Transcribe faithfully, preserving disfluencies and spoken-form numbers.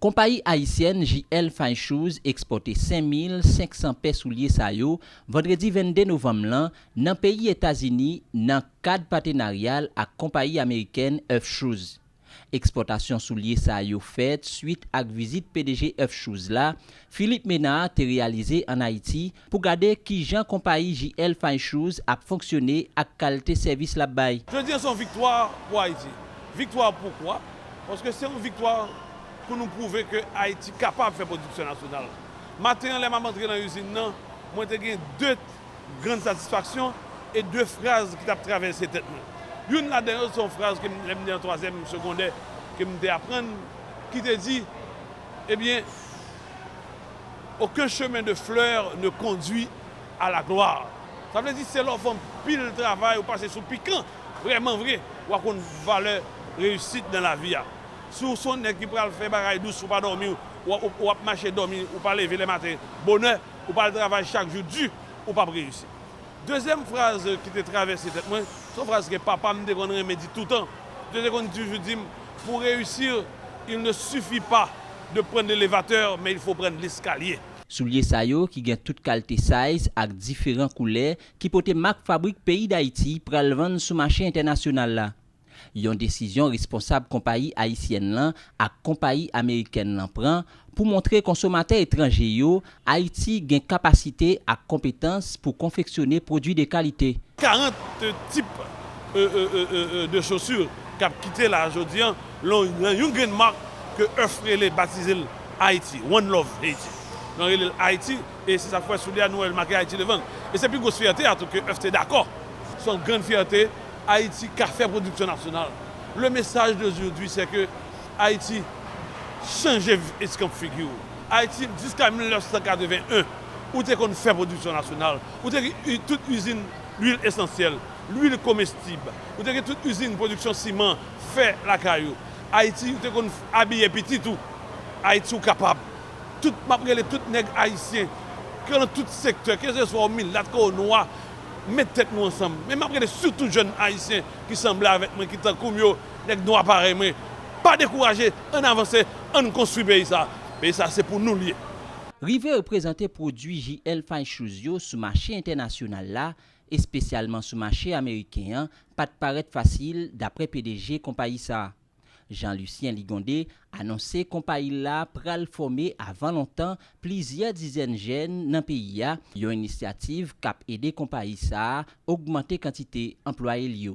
Konpayi ayisyèn J L Fine Shoes ekspòte senk mil senk san pè soulye sa yo vandredi vennde novanm lan nan peyi Etazini nan kad patenaryal ak konpayi amerikèn Earth Shoes. Ekspòtasyon soulye sa yo fèt swit ak vizit P D G Earth Shoes la, Philippe Ménard, te reyalize ann Ayiti pou gade kijan konpayi J L Fine Shoes ap fonksyone ak kalite sèvis l ap bay. Jodi an se yon viktwa pou Ayiti. Viktwa poukwa? Paske se yon viktwa pou nou pwouve ke Ayiti kapab fè pwodiksyon nasyonal. Maten an, lè m ap antre nan izin nan, mwen te gen de grann satisfaksyon e de fraz ki t ap travèse tèt mwen. Youn ladan yo, se yon fraz ke m, lè m te nan twazyèm segondè, ke m te aprann, ki te di, ebyen, aucun chemin de fleurs ne conduit à la gloire. Sa vle di, se lè w fè anpil travay, ou pase sou pikan, vrèman vre, w a konn valè reyisit nan lavi a. Si w se yon nèg ki pral fè bagay dous, ou pa dòmi, w, w, w ap mache dòmi, ou pa leve lè maten bonè, ou pa al travay chak jou di, ou p ap reyisi. Dezyèm fraz ki te travèse tèt mwen, se yon fraz ke papa m te konn renmen di toutan. Li te konn toujou di m, pour réussir, il ne suffit pas de prendre l'élévateur, mais il faut prendre l'escalier. Soulye sa yo ki gen tout kalite size ak diferan koulè ki pote mak fabrik peyi Dayiti pral vann sou mache entènasyonal la. Yon desizyon responsab konpayi ayisyèn lan ak konpayi amerikèn lan pran pou montre konsomatè etranje yo Ayiti gen kapasite ak konpetans pou konfeksyone pwodui de kalite. Karant tip, e, e, e, e, e, de chaussure k ap kite la jodi an, lan, lan yon grenn mak ke Earth rele, batize l Haiti, One Love Haiti. Nou rele l Haiti, e se sa k fè soulye a nou wè l make Haiti devan l. E se pi gwo fyète a tou ke Earth te dakò. Se yon grann fyète, Ayiti ka fè pwodiksyon nasyonal. Le message d'aujourd'hui, c'est que Ayiti chanje eskanp figi w. Ayiti, jiska mil nèf san katreven en, ou te konn fè pwodiksyon nasyonal. Ou te gen tout izin lwil esansyèl, lwil komestib. Ou te gen tout izin pwodiksyon siman, fè lakay ou. Ayiti, ou te konn abiye pitit ou. Ayiti, ou kapab. Tout, m ap rele tout nèg ayisyen, ke nan tout sektè, ke se swa w milat, ke w nwa, met tèt nou ansanm. Men m ap rele sitou jèn ayisyen ki sanble avèk mwen, ki tankou m yo, nèg nwa parèy mwen. Pa dekouraje, ann avanse, ann konstwi peyi sa. Peyi sa, se pou nou l ye. Rive reprezante pwodui J L Fine Shoes yo sou mache entènasyonal la, espesyalman sou mache ameriken an, pa t parèt fasil, daprè P D G konpayi sa a. Jean Lucien Ligonde anonse konpayi l la pral fòme avan lontan plizyè dizèn jèn nan peyi a, yon inisyativ k ap ede konpayi sa a ogmante kantite anplwaye l yo.